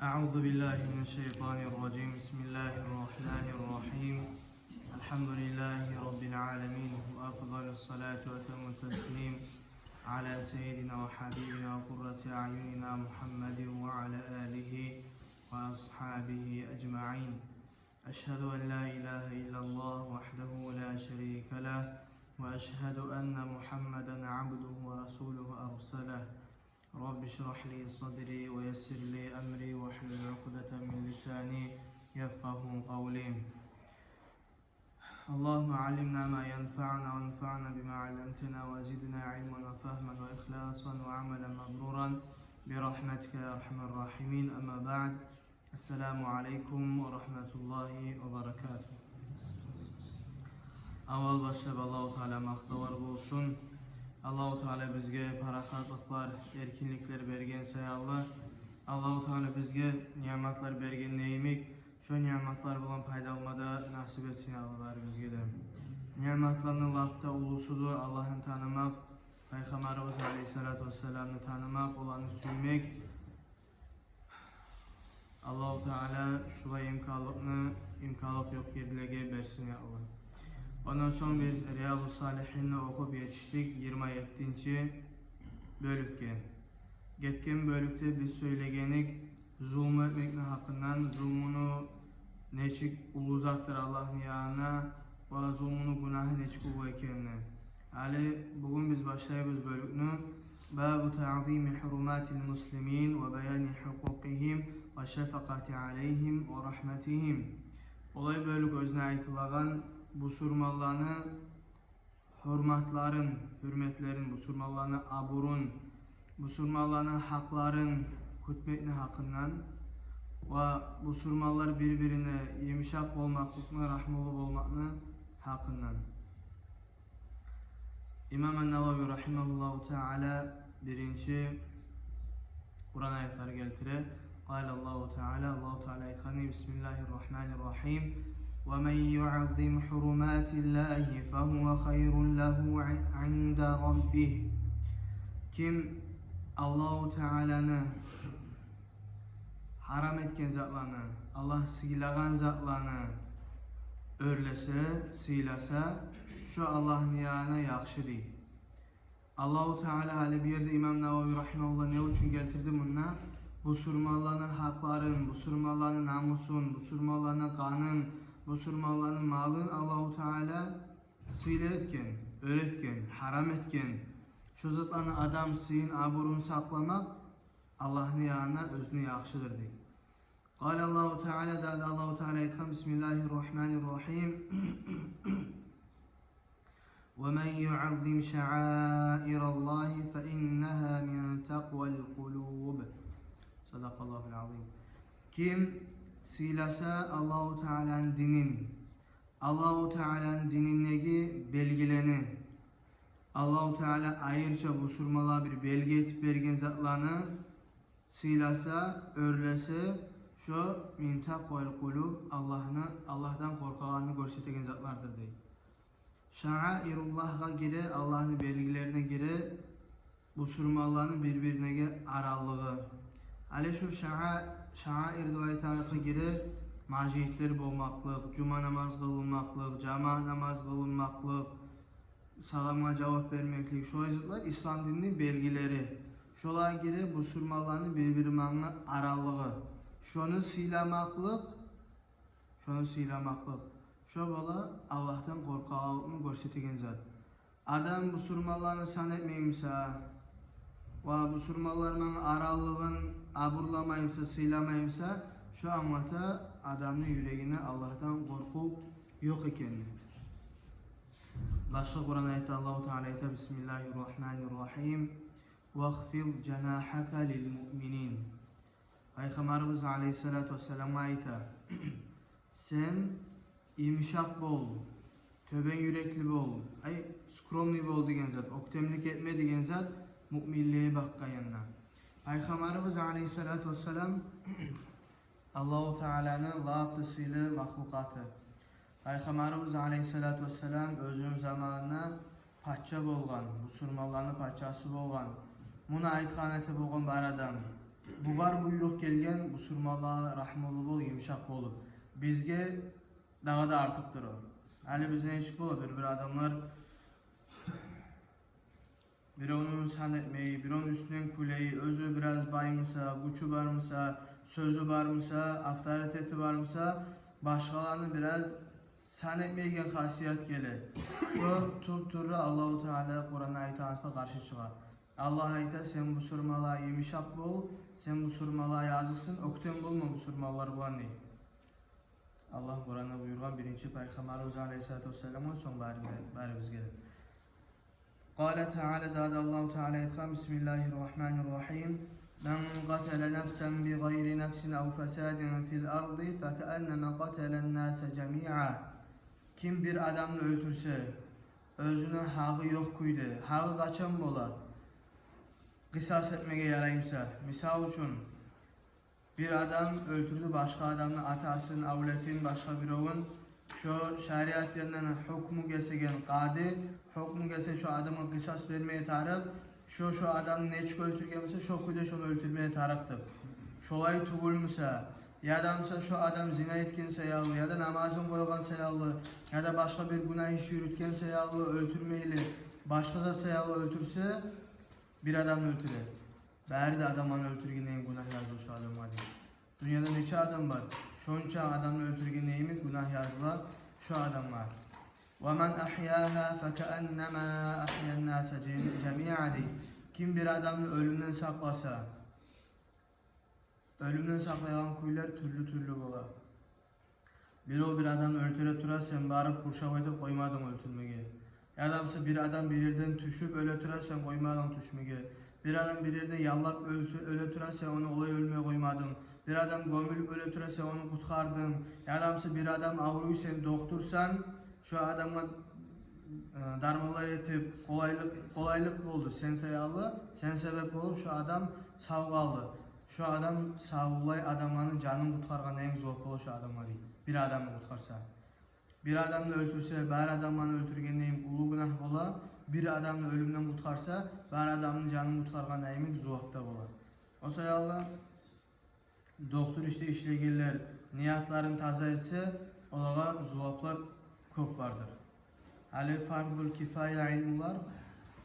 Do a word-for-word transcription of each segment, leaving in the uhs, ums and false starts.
أعوذ بالله من الشيطان الرجيم. بسم الله الرحمن الرحيم. الحمد لله رب العالمين، وأفضل الصلاة وأتم التسليم على سيدنا وحبيبنا وقرة أعيننا محمد وعلى آله وأصحابه أجمعين. أشهد أن لا إله إلا الله وحده لا شريك له، وأشهد أن محمدا عبده ورسوله أرسله. رب اشرح لي صدري ويسر لي أمري واحلل عقدة من لساني يفقهوا قولي. اللهم علمنا ما ينفعنا وانفعنا بما علمتنا وزدنا علما وفهما وإخلاصا وعملا مبرورا برحمتك يا أرحم الراحمين. أما بعد. السلام عليكم ورحمة الله وبركاته. Аввал башлап Аллагьу Таала макътавлар болсун. Аллагьу Таала бизге парахатлыкълар, эркинликлер берген саялы, Аллагьу Таала бизге ниъматлар берген йимик, шо ниъматлар булан пайдаланма да насип этсин Аллагь бизге де. Ниъматланы лап да уллусудур Аллагьны танымакъ, Пайхаммарыбыз алейгьиссалату вассаламны танымакъ, оланы сюймек. Аллагьу Таала шулай имканлыкъны имканлыкъ ёкъ ерлеге берсин, я Аллагь. Ондан сонг биз Риядус-Салигьинни охуп етишдик йигирма еттинчи бёлюкге. Гетген бёлюкде биз сёйлегеник зулму этмекни гьакъындан, зулмуну нечик уллу затдыр Аллагьны янына ва зулмуну гюнагьы нечик уллу экенни. Гьали бугюн биз башлайбыз бёлюкню. باب تعظيم حرمات المسلمين وبيان حقوقهم والشفقة عليهم ورحمتهم. Олай бёлюк оьзюне айтылагъан бусурманланы гьюрматларын, гьюрметлерин, бусурманланы абурун, бусурманланы гьакъларын кютмекни гьакъындан ва бусурманлар бир-бирине йымышакъ болмакълыкъны, рагьмулу болмакъны гьакъындан. Имам ан-Навави рагьимагьуллагьу таала биринчи Къуран аятлар гелтире. قال الله تعالى, Аллагьу Таала айтгъан: بسم الله الرحمن الرحيم. ومن يعظم حرمات الله فهو خير له عند ربه. Ким Аллагьу Тааланы гьарам этген затланы, Аллагь сыйлагъан затланы оьрлесе, сыйласа, шо Аллагьны янына яхшы дей. Аллагьу Таала, гьали бу ерде имам Навави рагьимагьуллагь не учун гелтирди мунда? Бусурманланы гьакъларын, бусурманланы намусун, бусурманланы къанын, бусурманланы малын Аллагьу Таала сыйлы этген, оьр этген, гьарам этген. Шо затланы адам сыйын, абурун сакъламакъ Аллагьны янына оьзюне яхшыдыр дей. قال الله تعالى, дагъы да Аллагьу Таала айтгъан: بسم الله الرحمن الرحيم. ومن يعظم شعائر الله فإنها من تقوى القلوب. صدق الله العظيم. Ким сыйласа Аллагьу Тааланы динин, Аллагьу Тааланы дининдеги белгилени, Аллагьу Таала айрыча бусурманлагъа бир белги этип берген затланы сыйласа, оьрлесе, шо من تقوى القلوب, Аллагьны, Аллагьдан къоркъагъанны гёрсетеген затлардыр дей. Шаируллагьгъа гире, Аллагьны белгилерине гире бусурманланы бир-бирине аралыгъы. Гьали шо шаа-, шаир деп айтагъангъа гире межитлер болмакълыкъ, жума намаз къылынмакълыкъ, жамаат намаз къылынмакълыкъ, саламгъа жавап бермеклик, шо затлар ислам динини белгилери. Шолагъа гире бусурманланы бир-бири булан аралыгъы. Шону сыйламакълыкъ, шону сыйламакълыкъ, шо бола Аллагьдан къоркъагъанлыкъны гёрсетеген зат. Адам бусурманланы сан этмей буса ва бусурманлар булан аралыгъын абурламай буса, сыйламай буса, шо англата адамны юрегинде Аллагьдан къоркъув ёкъ экенни. Башгъа Къуран аятда Аллагьу Таала айта: بسم الله الرحمن الرحيم. واخفض جناحك للمؤمنين. Пайхаммарыбыз алейгьиссалату вассаламгъа айта: сен йымышакъ бол, тёбен юрекли бол, ай, скромный бол деген зат, оьктемлик этме деген зат муъминлеге бакъгъан янда. Пайхаммарыбыз алейгьиссалату вассалам Аллагьу Тааланы лап да сыйлы махлукъаты. Пайхаммарыбыз алейгьиссалату вассалам оьзюню заманында пача болгъан, бусурманланы пачасы болгъан. Муну айтгъан эте болгъан бар адам. Бугъар буйрукъ гелген, бусурманлагъа рагьмулу бол, йымышакъ бол. Бизге дагъы да артыкъдыр о. Гьали бизде нечик бола, бир-бир адамлар биревню сан этмей, биревню уьстюнден кюлей, оьзю бираз баймыса, гючю бармыса, сёзю бармыса, авторитети бармыса, башгъаланы бираз сан этмейген хасият геле. Шо туп-тувра Аллагьу Таала Къуранда айтагъан затгъа къаршы чыгъа. Аллагь айта: «Сен бусурманлагъа йымышакъ бол, сен бусурманлагъа языкъсын, оьктем болма бусурманлар булан», — дей. Аллагь Къуранда буюргъан биринчи Пайхаммарыбыз алейгьиссалату вассаламгъа, сонг бари-, барибизге де. Къала Таала, дагъы да Аллагьу Таала айтгъан: «Бисмиллагьи ррагьмани ррагьим. Ман къатала нафсан бигъайри нафсин ав фасадин фил арзи факааннама къаталан наса жамиа». Ким бир адамны оьлтюрсе, оьзюню гьакъы ёкъ кюйде, гьакъы къачан бола, къисас этмеге яраймыса, мисал учун, бир адам оьлтюрдю башгъа адамны атасын, авлетин, башгъа биревюн, шо шариат янындан гьукму гесеген къади гьукму гесе, шо адамгъа къисас бермеге тарыкъ, шо, шо адамны нечик оьлтюрген буса, шо кюйде шону оьлтюрмеге тарыкъ деп. Шолай тюгюлмюсе, яда буса шо адам зина этген саялы, яда намазын къойгъан саялы, яда башгъа бир гюнагь иш юрютген саялы оьлтюрмейли, башгъа зат саялы оьлтюрсе, бир адамны оьлтюре. Бары да адамланы оьлтюргендейин гюнагь языла шо адамгъа, дей. Дюньяда нече адам бар? Шонча адамны оьлтюргендейин гюнагь языла шо адамгъа. «Ва ман агьягьа факааннама агьян наса жами-, жамиа», — дей. Ким бир адамны оьлюмден сакъласа, оьлюмден сакълайгъан кюйлер тюрлю-тюрлю бола. Бирев бир адамны оьлтюре тура, сен барып къуршав этип къоймадынг оьлтюрмеге. Яда буса бир адам бир ерден тюшюп оьле тура, сен къоймадынг тюшмеге. Бир адам бир ерден яллап оьлтю-, оьле тура, сен ону олай оьлмеге къоймадынг. Бир адам гёмюлюп оьле тура, сен ону къутгъардынг. Яда буса бир адам авруй, сен докторсан, шо адамгъа, э, дарманлар этип, къолайлыкъ, къолайлыкъ болду сен саялы, сен себеп болуп шо адам сав къалды. Шо адам савлай адамланы жанын къутгъаргъандайын зувап бола шо адамгъа, дей. Бир адамны къутгъарса. Бир адамны оьлтюрсе, бары адамланы оьлтюргендейин уллу гюнагь бола. Бир адамны оьлюмден къутгъарса, бары адамны жанын къутгъаргъандайын зувап да бола. О саялы доктор ишде ишлегенлер ниятларын таза этсе, олагъа зуваплар кёп бардыр. Гьали фарзул кифая илмулар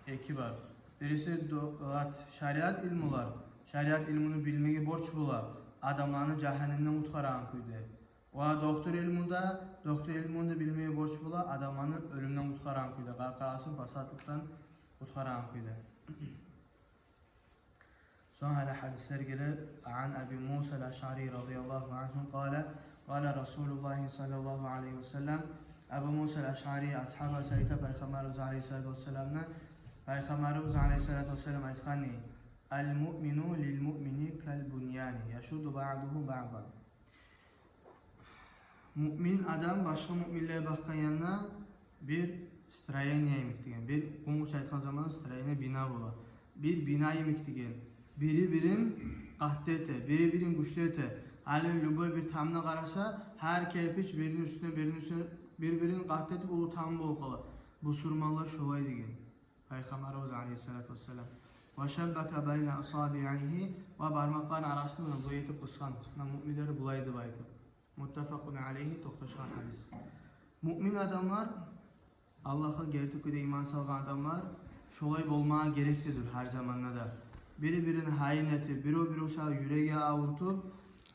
эки бар. Бириси до-, ат, шариат илмулар. Шариат илмуну билмеге борч бола адамланы жагьаннемден къутгъарагъан кюйде. Ва доктор илму да, доктор илмуну да билмеге борч бола адамланы оьлюмден къутгъарагъан кюйде, къаркъарасын пасатлыкъдан къутгъарагъан кюйде. Сонг гьали гьадислер геле. Ан Аби Муса аль-Ашъари радияллагьу ангьу къала, къала Расулуллагьи саллаллагьу алайгьи ва саллам. Абу Муса аль-Ашъари асгьабасы айта, Пайхаммарыбыз алайгьиссалату вассаламны, Пайхаммарыбыз алайгьиссалату вассалам айтгъан: «Аль-муъмину лиль-муъмини каль-буньяни, яшудду баъдугьу баъдан». Муъмин адам башгъа муъминлеге бакъгъан янда бир строение йимик деген. Бир къумукъча айтгъан заманда строение бина бола. Бир бина йимик деген. Бири-бирин къатты эте, бири-бирин гючлю эте. Гьали любой бир тамны къараса, гьар керпич бирини уьстюне, бирини уьстюне, бир-бирин къатты этип, уллу там болуп къала. Бусурманлар шолай деген. Пайхаммарыбыз алайгьиссалату вассалам. «Ва шаббака байна асабиъигьи», ва бармакъларын арасын булай этип къысгъан. Муна муъминлер булай деп айтып. Муттафакъун алайгьи, токъташгъан гьадис. Муъмин адамлар, Аллагьгъа гертилей иман салгъан адамлар шолай болмагъа герекдир гьар заманда да. Бири-бирин гьайын этип, бирев-бирев саялы юреги авуртуп,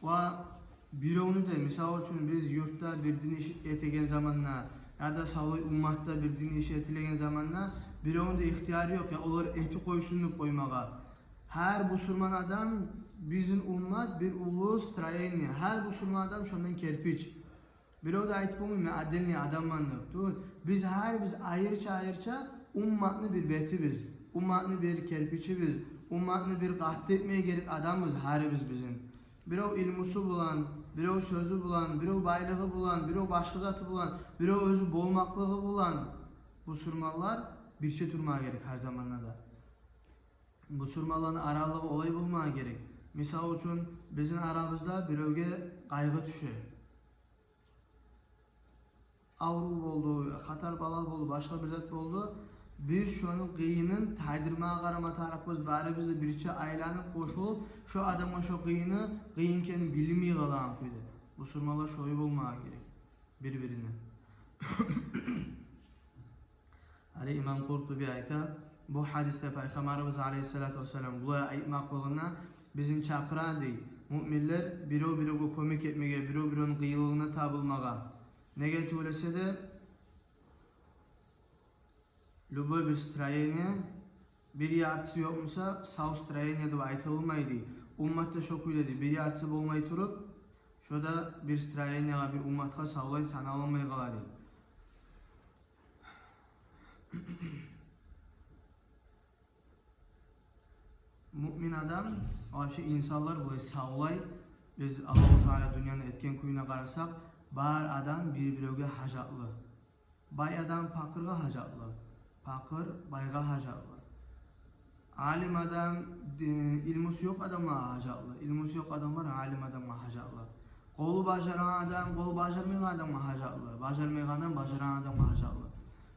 ва биревню де, мисал учун, биз юртда бир дин иш этеген заманда, яда савлай умматда бир дин иш этилеген заманда, биревню де ихтияры ёкъ, я олар этип къойсун деп къоймагъа. Гьар бусурман адам, бизин уммат бир уллу строение, гьар бусурман адам шондан керпич. Бирев де айтып болмай, мен отдельный адамман деп. Тюгюл, биз гьарибиз айрыча-айрыча умматны бир бетибиз, умматны бир керпичибиз, умматны бир къатты этмеге герек адамбыз гьарибиз бизин. Бирев илмусу булан, бирев сёзю булан, бирев байлыгъы булан, бирев башгъа заты булан, бирев оьзю болмакълыгъы булан. Бусурманлар бирче турмагъа герек гьар заманда да. Бусурманланы аралыгъы олай болмагъа герек. Мисал учун, бизин арабызда биревге къайгъы тюше. Аврув болду, хатар балагь болду, башгъа бир зат болду. Биз шону къыйынын тайдырмагъа къарама тарыкъбыз, барыбыз да бирче айланып, къошулуп, шо адамгъа шо къыйыны къыйын экенин билмей къалагъан кюйде. Бусурманлар шолай болмагъа герек бир-бирине. Гьали имам Къуртуби айта, бу гьадисде Пайхаммарыбыз алейгьиссалату вассалам булай айтмакълыгъына бизин чакъыра дей, муъминлер бирев-биревге кёмек этмеге, бирев-биревню къыйынлыгъына табылмагъа. Неге тюгюл эсе де, любой бир строение, бир яртысы ёкъ буса, сав строение деп айтылмай дей. Уммат да шо кюйде дей, бир яртысы болмай туруп, шо да бир строениеге, бир умматгъа савлай саналмай къала дей. Муъмин адам, вообще инсанлар булай савлай, биз Аллагьу Таала дюньяны этген кюйюне къарасакъ, бар адам бир-биревге гьажатлы. Бай адам пакъыргъа гьажатлы, пакъыр байгъа гьажатлы. Алим адам, э, илмусу ёкъ адамгъа гьажатлы, илмусу ёкъ адамлар алим адамгъа гьажатлы. Къолу бажаргъан адам къолу бажармайгъан адамгъа гьажатлы, бажармайгъан адам бажаргъан адамгъа гьажатлы.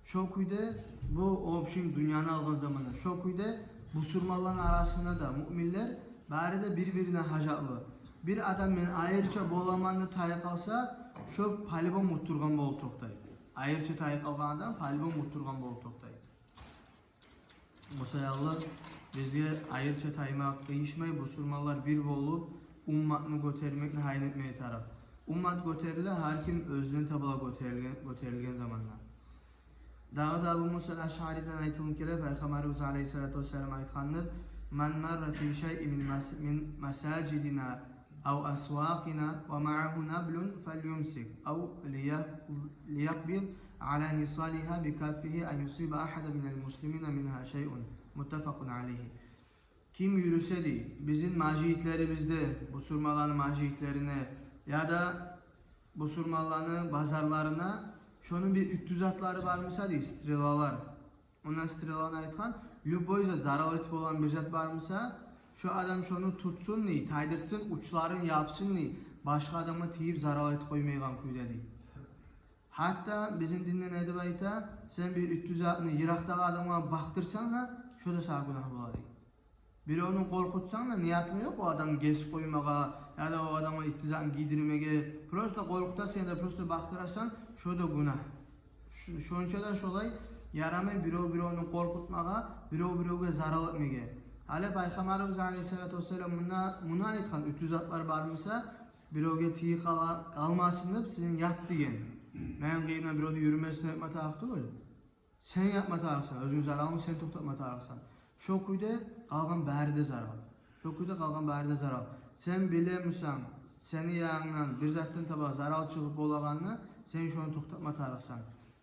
Шо кюйде бу общий дюньяны алгъан заманда, шо кюйде бусурманланы арасында да муъминлер бары да бир-бирине гьажатлы. Бир адам мен айрыча боламан деп тайып къалса, шо по-любому утдургъан болуп токътай. Айрыча тайып къалгъан адам по-любому утдургъан болуп токътай. О саялы бизге айрыча таймакъ къыйышмай, бусурманлар бир болуп, умматны гётермекни гьайын этмеге тарыкъ. Уммат гётериле, гьар ким оьзюне таба гётерилген, гётерилген заманда. Дагъы да Абу Муса аль-Ашъариден айтылып геле, Пайхаммарыбыз алейгьиссалату вассалам айтгъандыр: «Ман марра фи шайъин мин мас-, мин масажидина ав асвакъина ва маъагьу наблун фальюмсик ав лия-, лиякъбид аля нисалигьа би каффигьи ан юсиба агьадан миналь муслимина мингьа шайъун». Муттафакъун алейгьи. Ким юрюсе дей бизин межитлерибизде, бусурманланы межитлерине, яда бусурманланы базарларына, шону бир уьттю затлары бар буса дей, стрелалар. Ондан стреланы айтгъан, любой зат, зарал этип болагъан бир зат бар буса, шо адам шону тутсун дей, тайдыртсын, учларын япсын дей, башгъа адамгъа тийип зарал этип къоймайгъан кюйде дей. Гьатта бизин динде не деп айта, сен бир уьттю затны йыракъдагъы адамгъа бакъдырсанг да, шо да сагъа гюнагь бола дей. Биревню къоркъутсанг да, ниятынг ёкъ о адамны гесип къоймагъа, яда о адамгъа уьттю затны гийдирмеге, просто къоркъутасан яда просто бакъдырасан, шо да гюнагь. Ш-, шонча да шолай ярамай бирев-биревню къоркъутмагъа, бирев-биревге зарал этмеге. Гьали Пайхаммарыбыз алейгьиссалату вассалам муна, муна айтгъан, уьттю затлар бар буса, биревге тийип къала-, къалмасын деп сизин яп деген. Мени къырыйымда бирев де юрюмесин деп айтма тарыкъ тюгюл. Сен япма тарыкъсан, оьзюнг заралынгны сен токътатма тарыкъсан. Шо кюйде къалгъан бары да зарал. Шо кюйде къалгъан бары да зарал. Сен биле бусанг, сени янынгдан бир затдан таба зарал чыгъып болагъанны, сен шону токътатма тарыкъсан.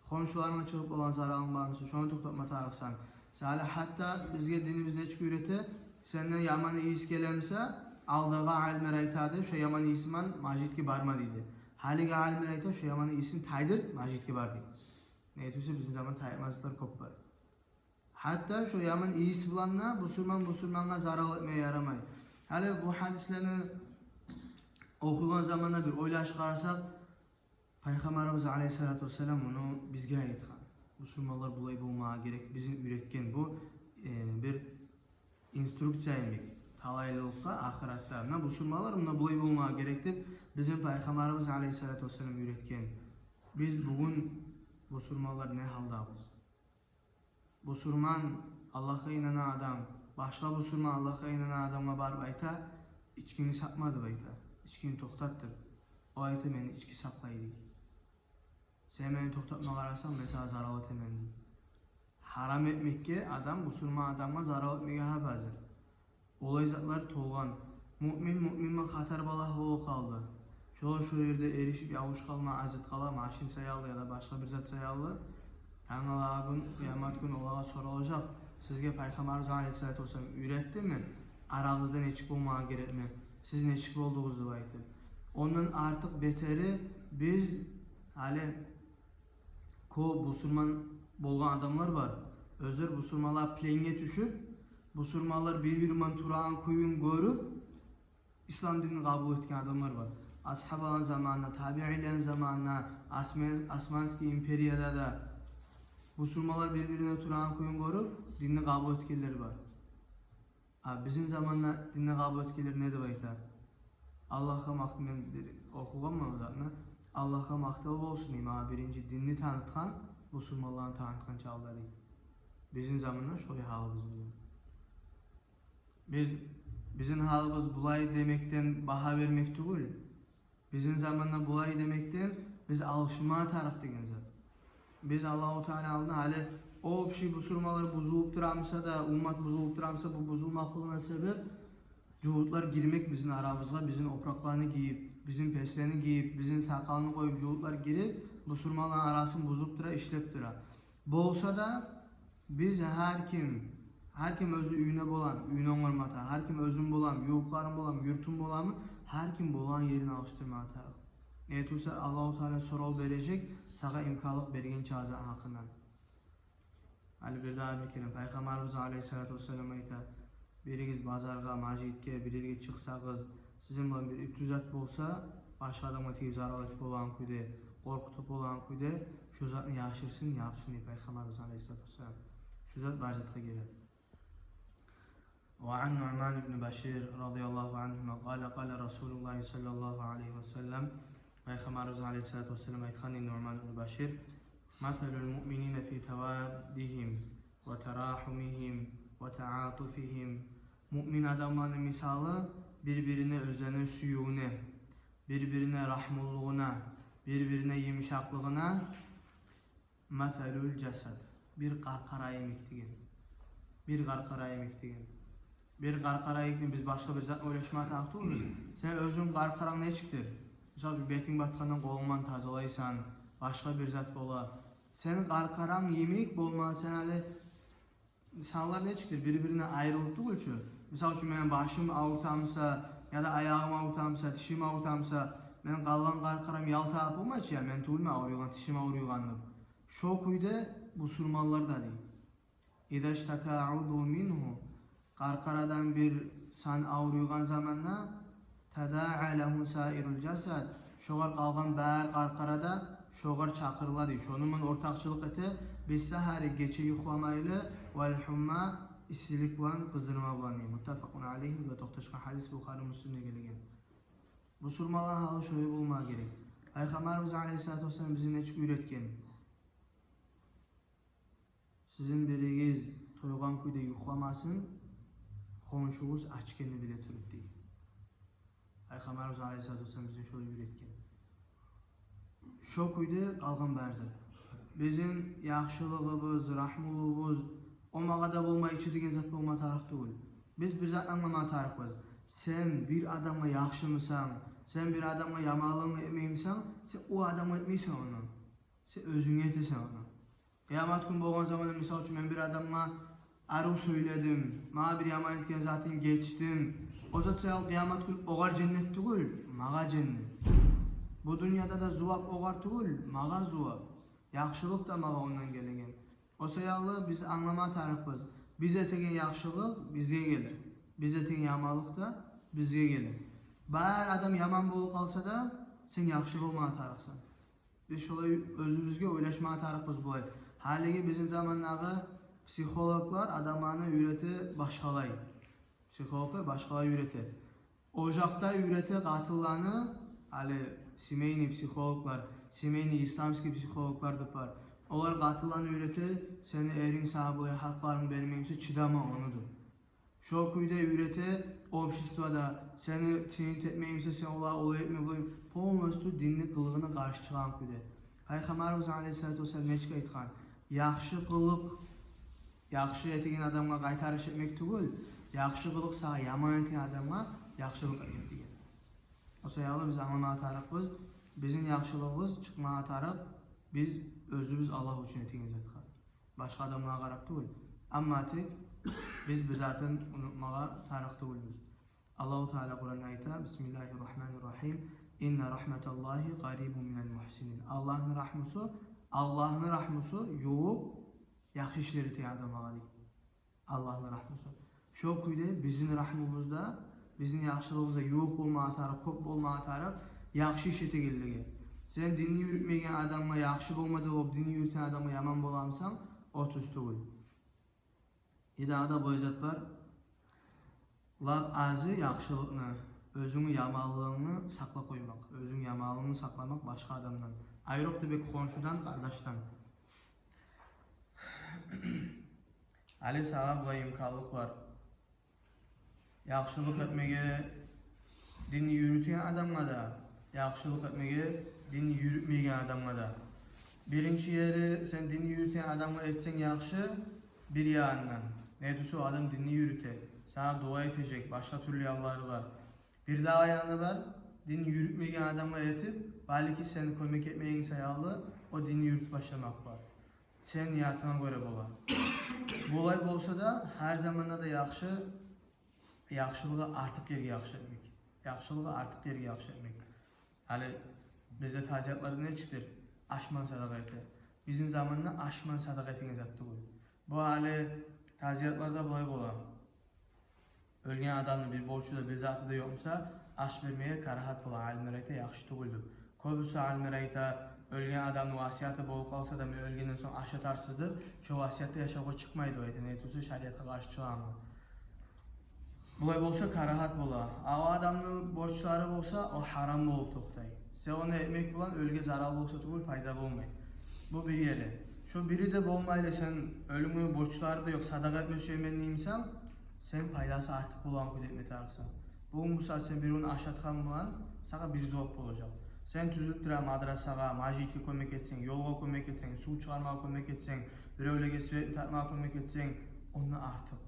Хоншуларынга чыгъып болагъан заралынг бар буса, шону токътатма тарыкъсан. Гьали гьатта бизге динибиз нечик уьйрете, сенден яман ийис геле буса, алдагъы алимлер айтады, шо яман ийис булан межитге барма дейди. Гьалиги алимлер айта, шо яман ийисин тайдырт, межитге бар дейди. Неге тюгюл эсе бизин заманда тайдырмас затлар кёп бар. Гьатта шо яман ийис булан да бусурман бусурмангъа зарал этмеге ярамай. Гьали бу гьадислени охуйгъан заманда бир ойлашып къарасакъ, Пайхаммарыбыз алейгьиссалату вассалам муну бизге айтгъан. Бусурманлар булай болмагъа герек, бизин уьйретген бу, э, бир инструкция йимик. Талайлылыкъгъа ахыратда. Муна бусурманлар муна булай болмагъа герек деп бизин Пайхаммарыбыз алейгьиссалату вассалам уьйретген. Биз бугюн бусурманлар не гьалдабыз? Бусурман, Аллагьгъа инанагъан адам, башгъа бусурман, Аллагьгъа инанагъан адамгъа барып айта, ичкини сатма деп айта, ичкини токътат деп. О айта, мени ички сакълай дей. Сен мени токътатма къарасанг, мен сагъа зарал этемен дей. Гьарам этмекге адам, бусурман адамгъа зарал этмеге гьап-гьазир. Олай затлар толгъан. Муъмин муъминге хатар балагь болуп къалды. Шолар шо ерде эришип, ябушуп къалма, азип къала, машин саялы яда башгъа бир зат саялы. Тангала гюн, къыямат гюн олагъа соралажакъ. Сизге Пайхаммарыбыз алейгьиссалату вассалам уьйретдими арагъызда нечик болмагъа герекни? Сиз нечик болдугъуз деп айтып. Ондан артыкъ бетери биз гьали кёп бусурман болгъан адамлар бар. Оьзлер бусурманлар пленге тюшюп, бусурманлар бир-бири булан турагъан кююн гёрюп, ислам динин къабул этген адамлар бар. Асгьабаланы заманына, табиинлени заманына, Осман-, Османский империяда да Бусурманлар бир-бирине турагъан кююн гёрюп, динни къабул этгенлер бар. А бизин заманда динни къабул этгенлер не деп айта? Аллагьгъа макъ-, мен бир охугъанман о затны. Аллагьгъа макътав болсун, дей, магъа биринчи динни танытгъан, бусурманланы танытгъан чагъда, дей. Бизин заманда шолай гьалыбыз бизин. Биз, бизин гьалыбыз булай демекден багьа бермек тюгюл. Бизин заманда булай демекден биз алышма тарыкъ деген зат. Биз Аллагьу Таала алдына гьали общий бусурманлар бузулуп турамыса да, уммат бузулуп турамыса, бу бузулмакълыгъына себеп жугьутлар гирмек бизин арабызгъа, бизин опуракъланы гийип, бизин песлени гийип, бизин сакъалны къоюп, жугьутлар гирип, бусурманланы арасын бузуп тура, ишлеп тура. Болса да, биз гьар ким, гьар ким оьзю уьюне болам, уьюн онгарма тарыкъ, гьар ким оьзюн болам, ювукъларын болам, юртун болам, гьар ким болгъан ерин алышдырма тарыкъ. Неге тюгюл эсе Аллагьу Таала сорав бережек сагъа имканлыкъ берген чагъы зат гьакъындан. Гьали бирдагъы бир керен Пайхаммарыбыз алейгьиссалату вассалам айта: «Биригиз базаргъа, межитге, бир ерге чыкъсагъыз, сизин булан бир итти зат болса, башгъа адамгъа тийип зарал этип болагъан кюйде, къоркъутуп болагъан кюйде, шо затны яшырсын, япсын», — дей Пайхаммарыбыз алейгьиссалату вассалам. Шо зат бар затгъа геле. وعن نعمان بن بشير رضي الله عنهما قال: قال رسول الله صلى الله عليه وسلم. Пайхаммарыбыз алейгьиссалату вассалам айтгъан, дей, Нуъман ибн Башир: «مثل المؤمنين في توادهم وتراحمهم وتعاطفهم». Муъмин адамланы мисалы бир-бирине оьзлени сюювюне, бир-бирине рагьмулугъуна, бир-бирине йымышакълыгъына, «مثل الجسد». Бир къаркъара йимик деген. Бир къаркъара йимик деген. Бир къаркъара йимик, биз башгъа бир затны ойлашма тарыкъ тюгюлбюз. Сен оьзюнг къаркъаранг нечикдир? Мисал учун, бетинг батгъандан къолунг булан тазалайсан, башгъа бир зат бола. Сен къаркъаранг йимик болма, сен гьали, инсанлар нечикдир, бир-бирине айрылып тюгюл чю. Мисал учун, мени башым авуртамыса, яда аягъым авуртамыса, тишим авуртамыса, мени къалгъан къаркъарам ял табып болмай чы, я мен тюгюлмю авруйгъан, тишим авруйгъан деп. Шо кюйде бусурманлар да, дей. «إذا اشتكى عضو منه», къаркъарадан бир сан авруйгъан заманда, «تداعى له سائر الجسد», шогъар къалгъан бары къаркъара да шогъар чакъырыла, дей. Шону булан ортакъчылыкъ эте, «بالسهر», гече юхламайлы, «والحمى», иссилик булан, къыздырма булан, дей. متفق عليه, бу да токъташгъан гьадис, Бухари, Муслимде гелген. Бусурманланы гьалы шолай болма герек. Пайхаммарыбыз алейгьиссалату вассалам бизин нечик уьйретген? «Сизин биригиз тойгъан кюйде юхламасын, хоншугъуз ачгъанны биле туруп», — дей. Пайхаммарыбыз алейгьиссалату вассалам бизин шолай уьйретген. Шо кюйде къалгъан бары зат. Бизин яхшылыгъыбыз, рагьмулугъубуз о магъа да болмай чы деген зат болма тарыкъ тюгюл. Биз бир зат англама тарыкъбыз. Сен бир адамгъа яхшымысан, сен бир адамгъа яманлыгъын этмеймисен, сен о адамгъа этмейсен ону. Сен оьзюнге этесен ону. Къыямат гюн болгъан заманда, мисал учун, мен бир адамгъа арив сёйледим, магъа бир яман этген затын гечдим. О зат саялы къыямат гюн огъар женнет тюгюл, магъа женнет. Бу дюньяда да зувап огъар тюгюл, магъа зувап. Яхшылыкъ да магъа ондан гелеген. О саялы биз англама тарыкъбыз. Биз этеген яхшылыкъ бизге геле. Биз этеген яманлыкъ да бизге геле. Бары адам яман болуп къалса да, сен яхшы болма тарыкъсан. Биз шолай оьзюбюзге ойлашма тарыкъбыз булай. Гьалиги бизин замандагъы психологлар адамланы уьйрете башгъалай. Психологлар башгъалай уьйрете. О якъда уьйрете къатынланы, гьали семейный психологлар, семейный исламский психологлар деп бар. Олар къатынланы уьйрете, сени эринг сагъа булай гьакъларын бермеймисе, чыдама ону деп. Шо кюйде уьйрете обществода, сени ценить этмеймисе, сен олагъа олай этме, булай, полностью динни къылыгъына къаршы чыгъагъан кюйде. Пайхаммарыбыз алейгьиссалату вассалам нечик айтгъан? Яхшы къылыкъ яхшы этеген адамгъа къайтарыш этмек тюгюл, яхшы къылыкъ сагъа яман этген адамгъа яхшылыкъ этмек деген. О саялы биз англама тарыкъбыз, бизин яхшылыгъыбыз чыкъма тарыкъ биз оьзюбюз Аллагь учун этеген затгъа, башгъа адамлагъа къарап тюгюл. Амма тек биз бир затын унутмагъа тарыкъ тюгюлбюз. Аллагьу Таала Къуранда айта: «بسم الله الرحمن الرحيم. إن رحمة الله قريب من المحسنين». Аллагьны рагьмусу, Аллагьны рагьмусу ювукъ яхшы ишлер этеген адамлагъа, дей. Аллагьны рагьмусу. Шо кюйде бизин рагьмубуз да, бизин яхшылыгъыбыз да ювукъ болма тарыкъ, кёп болма тарыкъ яхшы иш этегенлеге. Сен динни юрютмейген адамгъа яхшы болма деп болуп, динни юрютеген адамгъа яман боламысан, о тюз тюгюл. И дагъы да бу зат бар. Лап азы яхшылыкъны, оьзюнгню яманлыгъынгны сакълап къоймакъ, оьзюнгню яманлыгъынгны сакъламакъ башгъа адамдан, айрокъда бек хоншудан, къардашдан. Гьали сагъа булай имканлыкъ бар. Яхшылыкъ этмеге динни юрютеген адамгъа да, яхшылыкъ этмеге динни юрютмейген адамгъа да. Биринчи ери, сен динни юрютеген адамгъа этсенг яхшы, бир янындан. Неге тюгюл, о адам динни юрюте, сагъа дуа этежек, башгъа тюрлю яллары бар. Бир дагъы яны бар, динни юрютмейген адамгъа этип, балики, сен кёмек этмегенинг саялы о динни юрютюп башламакъ бар. Сен ниятынга гёре бола. Булай болса да, гьар заманда да яхшы, яхшылыгъы артыкъ ерге яхшы этмек. Яхшылыгъы артыкъ ерге яхшы этмек. Гьали бизде тазиятларда нечикдир? Аш ман садагъа эте. Бизин заманда аш ман садагъа этеген зат тюгюл. Бу гьали тазиятларда булай бола. Оьлген адамны бир борчу да, бир заты да ёкъ буса, аш бермеге карагьат бола, алимлер айта, яхшы тюгюл деп. Кёбюсю алимлер айта, оьлген адамны васияты болуп къалса да, мен оьлгенден сонг аш ашатарсыз деп, шо васиятда яшавгъа чыкъмай деп айта, неге тюгюл, шариатгъа къаршы чыгъамы. Булай болса, карагьат бола. А о адамны борчлары болса, о гьарам болуп токътай. Сен ону этмек булан оьлюге зарал болса тюгюл, пайда болмай. Бу бир ери. Шо бири де болмайлы, сен оьлюмню борчлары да ёкъ, садагъа этме сюемен деймисен, сен пайдасы артыкъ болгъан кюйде этме тарыкъсан. Бугюн, мисал, сен биревню ашатгъан булан сагъа бир зувап болажакъ. Сен тюзюлюп тура мадрасагъа, межитге кёмек этсенг, ёлгъа кёмек этсенг, сув чыгъармагъа кёмек этсенг, биревлеге светни тартмагъа кёмек этсенг, ондан артыкъ.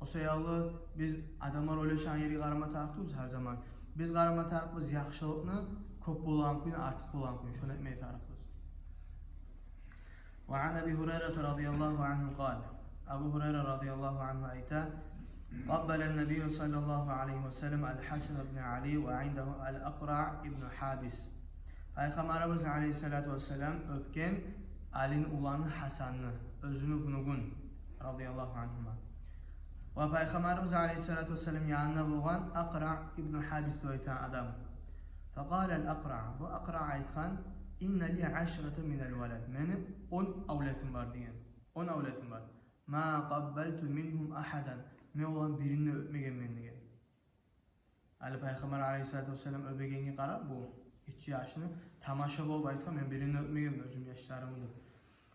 О саялы биз адамлар ойлашагъан ерге къарама тарыкъ тюгюлбюз гьар заман. Биз къарама тарыкъбыз яхшылыкъны кёп болгъан кюйюне, артыкъ болгъан кюйюне, шону этмеге тарыкъбыз. وعن أبي هريرة رضي الله عنه قال, Абу Гьурайра радияллагьу ангьу айта: قبل النبي صلى الله عليه وسلم الحسن بن علي وعنده الأقرع بن حابس. Пайхаммарыбыз алайгьиссалату вассалам оьпген Алини уланы Гьасанны, оьзюню внугун, радияллагьу ангьума. Ва Пайхаммарыбыз алайгьиссалату вассалам янында болгъан Акъра ибну Гьабис деп айтагъан адам. فقال الأقرع, бу Акъра айтгъан: إن لي عشرة من الولد, мени он авлетим бар деген. Он авлетим бар. ما قبلت منهم أحدا, мен оланы бирин де оьпмегенмен деген. Гьали Пайхаммар алайгьиссалату вассалам оьбегенге къарап, бу гиччи яшны тамаша болуп айтгъан: мен бирин де оьпмегенмен оьзюмню яшларымны деп.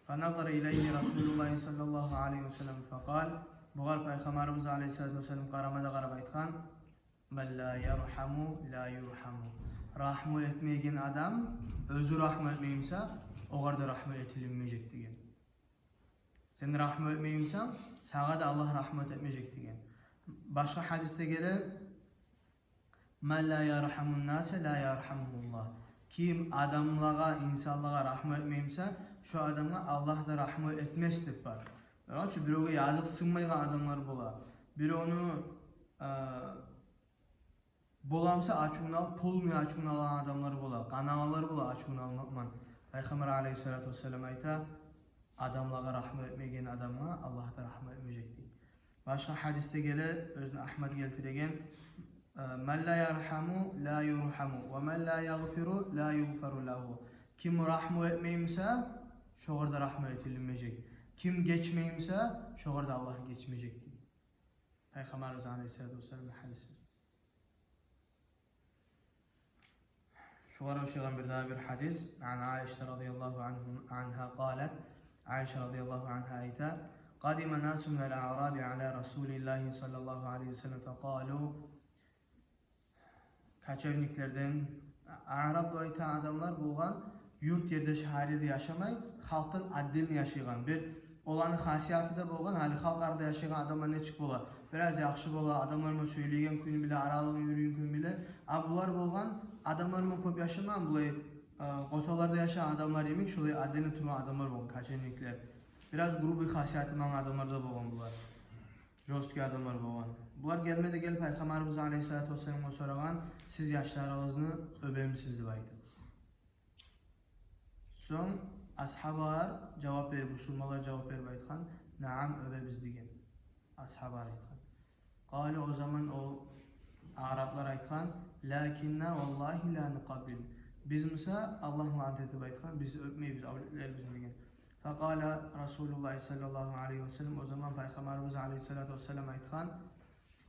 فنظر إليه رسول الله صلى الله عليه وسلم فقال, бугъар Пайхаммарыбыз алайгьиссалату вассалам къарама да къарап айтгъан: من لا يرحم لا يرحم. Рагьму этмейген адам, оьзю рагьму этмей буса, огъар да рагьму этилинмежек деген. Сен рагьму этмей бусанг, сагъа да Аллагь рагьмат этмежек деген. Башгъа гьадисде геле: من لا يرحم الناس لا يرحمه الله. Ким адамлагъа, инсанлагъа рагьму этмей буса, шо адамгъа Аллагь да рагьму этмес деп бар. Короче, биревге языкъсынмайгъан адамлар бола. Биревню, э, бола буса, ачувун алып, полный ачувун алагъан адамлар бола, къанагъанлар бола ачувун алмакъ ман. Пайхаммар алайгьиссалату вассалам айта: адамлагъа рагьму этмейген адамгъа Аллагь да рагьму этмежек дей. Башгъа гьадисде геле, оьзюн Агьмад гелтиреген: من لا يرحم لا يرحم ومن لا يغفر لا يغفر له. Ким рагьму этмей буса, шогъар да рагьму этилинмежек. Ким гечмей буса, шогъар да Аллагь гечмежек дей. Пайхаммарыбыз алайгьиссалату вассаламны гьадиси. Шогъар ошайгъан бир дагъы бир гьадис. عن عائشة رضي الله عنه، عنها قالت, Айша радияллагьу ангьа айта: قدم ناس من الأعراب على رسول الله صلى الله عليه وسلم فقالوا. Кочевниклерден, аъраб деп айтагъан адамлар болгъан, юрт ерде, шагьар ерде яшамай, халкъдан отдельно яшайгъан. Бир оланы хасияты да болгъан, гьали халкъ арада яшайгъан адамлар нечик бола? Бираз яхшы бола, адамлар булан сёйлейген кююн биле, аралыгъын юрюйген кююн биле. А булар болгъан, адамлар булан кёп яшамагъан, булай, э, къоталарда яшагъан адамлар йимик, шолай отдельно тургъан адамлар болгъан, кочевниклер. Бираз грубый хасияты булан адамлар да болгъан булар. Жёсткий адамлар болгъан. Булар гелме де гелип, Пайхаммарыбыз алайгьиссалату вассаламгъа сорагъан: «Сиз яшларыгъызны оьбемисиз?» — деп айтып. Сонг асгьабалар жавап берип, бусурманлар жавап берип айтгъан: «Наам, оьбебиз», — деген. Асгьабалар айтгъан. Къалу, о заман о аъраблар айтгъан: «Лакинна валлагьи ла нукъаббил». Биз буса, Аллагь лаънат этип айтгъан, биз оьпмейбиз авлетлерибизни деген. Факъала Расулуллагь саллаллагьу алайгьи ва саллам, о заман Пайхаммарыбыз алайгьиссалату вассалам айтгъан: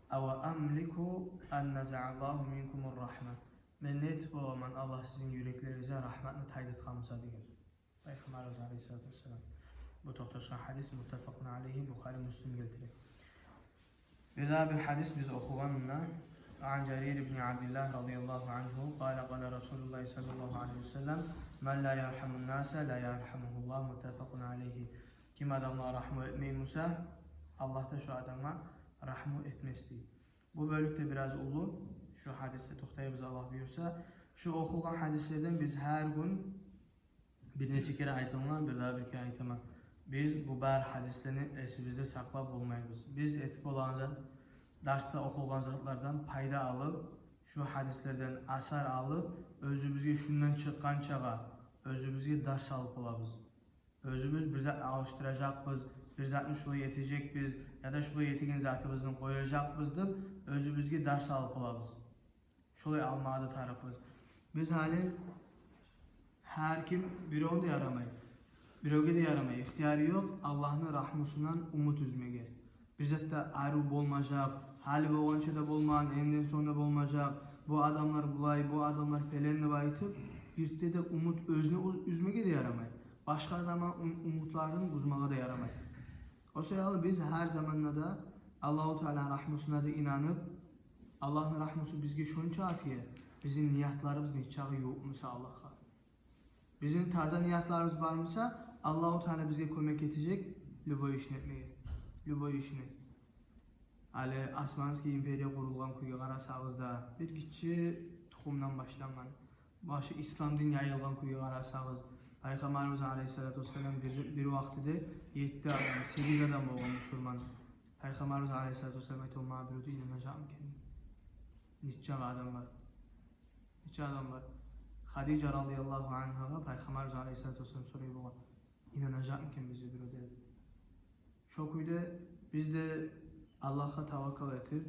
«Ава амлику ан назааллагьу минкумур рахма». Мен не этип боламан, Аллагь сизин юреклеригизден рагьматны тайдыртгъан буса деген. Пайхаммарыбыз алайгьиссалату вассалам. Бу токъташгъан гьадис, муттафакъун алайгьи, Бухари, Муслим гелтире. Бир дагъы бир гьадис биз охугъан мунда. Ан Жарир ибн Абдиллагь радияллагьу ангьу, къала, къала Расулуллагь саллаллагьу алайгьи ва саллам: «Ман ла ярхамун наса, ла ярхамугьуллагь», муттафакъун алайгьи. Ким адамлагъа рагьму этмей буса, Аллагь да шо адамгъа рагьму этмес дей. Бу бёлюк де бираз уллу. Шо гьадисде токътайбыз, Аллагь буюрса. Шо охугъан гьадислерден биз гьар гюн бир нече керен айтылгъан, бир дагъы бир керен айтаман. Биз бу бар гьадислени эсибизде сакълап болмайбыз. Биз этип болагъан зат, дарсда охулгъан затлардан пайда алып, шо гьадислерден асар алып, оьзюбюзге шундан чыкъгъанчагъа, оьзюбюзге дарс алып болабыз. Оьзюбюз бир затны алышдыражакъбыз, бир затны шулай этежекбиз, яда шулай этеген затыбызны къояжакъбыз деп, оьзюбюзге дарс алып болабыз. Шолай алмагъа да тарыкъбыз. Биз гьали гьар ким, биревге де ярамай. Биревге де ярамай. Ихтияры ёкъ Аллагьны рагьмусундан умут уьзмеге. Бир зат да арив болмажакъ, гьали болгъанча да болмагъан, энден сонг да болмажакъ. Бу адамлар булай, бу адамлар пелен деп айтып, бирт де умут оьзюне уз-, уьзмеге де ярамай. Башгъа адамны ум-, умутларын бузмагъа да ярамай. О саялы биз гьар заманда да Аллагьу Тааланы рагьмусуна да инанып, Аллагьны рагьмусу бизге шонча тие, бизин ниятларыбыз нечакъы ювукъ буса Аллагьгъа. Бизин таза ниятларыбыз бар буса, Аллагьу Таала бизге кёмек этежек любой ишни этмеге. Любой ишни. Гьали Османский империя къурулгъан кюйге къарасагъыз да, бир гиччи тухумдан башлангъан. Башы ислам дин яйылгъан кюйге къарасагъыз, Пайхаммарыбыз алайгьиссалату вассалам бир, бир вакътиде етти адам, сегиз адам болгъан бусурман. Пайхаммарыбыз алайгьиссалату вассалам айта: «Магъа бирев де инанажакъмы экен?» Нечакъы адам бар. Нече адам бар. Хадижа радияллагьу ангьагъа Пайхаммарыбыз алайгьиссалату вассалам сорай болгъан: «Инанажакъмы экен бизге бирев де?» Шо кюйде биз де Аллагьгъа таваккал этип,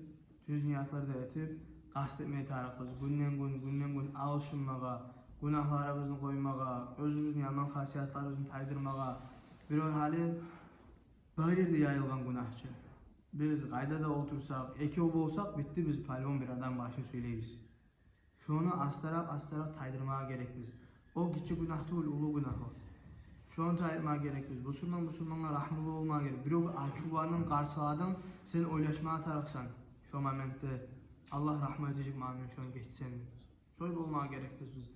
тюз ниятлар да этип, къаст этмеге тарыкъбыз. Гюнден гюн, гюнден гюн алышынмагъа, гюнагьларыбызны къоймагъа, оьзюбюзню яман хасиятларыбызны тайдырмагъа. Бирев гьали бар ерде яйылгъан гюнагь чы. Биз къайда да олтурсакъ, экев болсакъ, битди, биз по-любому бир адам башын сёйлейбиз. Шону астаракъ, астаракъ тайдырмагъа герекбиз. О гиччи гюнагь тюгюл, уллу гюнагь о. Шону тайдырмагъа герекбиз. Бусурман бусурмангъа рагьмулу болмагъа герек. Биревге ачувландынг, къарсыладынг, сен ойлашмагъа тарыкъсан шо моментде: «Аллагь рагьму этежек магъа, мен шону гечсем». Шолай болмагъа герекбиз биз.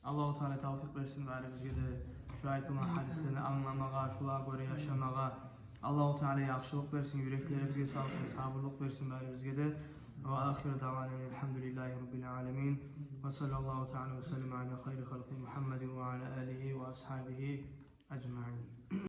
Аллагьу Таала тавфикъ берсин барибизге де шу айтылгъан гьадислени англамагъа, шулагъа гёре яшамагъа. Аллагьу Таала яхшылыкъ берсин, юреклерибизге салсын, сабурлукъ берсин барибизге де. Ва ахиру даъвана алхамдулиллагьи раббил аламин. Ва саллаллагьу таала ва саллама ала хайри халкъи Мухаммадин ва ала алигьи ва асгьабигьи ажмаин.